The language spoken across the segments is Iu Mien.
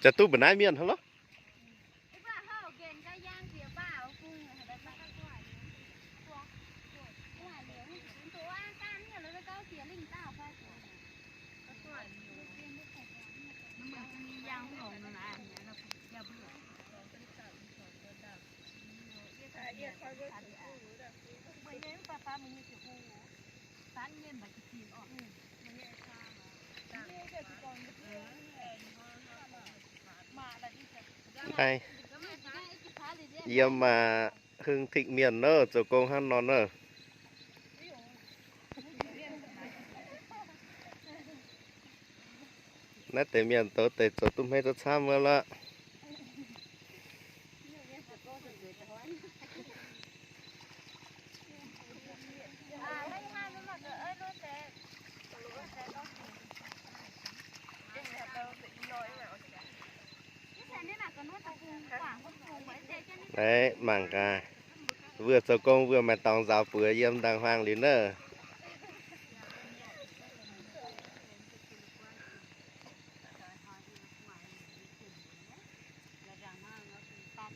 Jaax duqv mbu'naaiv mienh hnangv lorqc. Yiem maac hưng thịnh mienh nor, zoux gong hnangv nor nor. Naaiv deix mienh douz deix zoux duqv hmeiv duqv camv wuov lorqc. Mangc gaax, mbuo zoux gong mbuo maaih dorngx nzaaux buoz yiem ndaangc huaang liuz naaiv.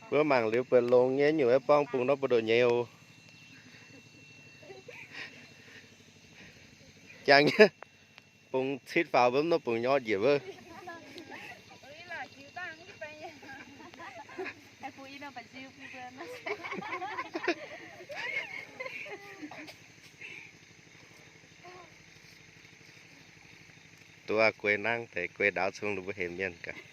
Mbuo mangc liuz buatc longx nyei, nyungc maiv borngv bung nor buoz-ndoqv nyei oc. Jangx nyei, bung citv faaux mbuo mv norm bung nyorqv njiec wuov. Duqv guei nangv deix, guei ndaauv cong ninh mbuo hemx mienh gaax.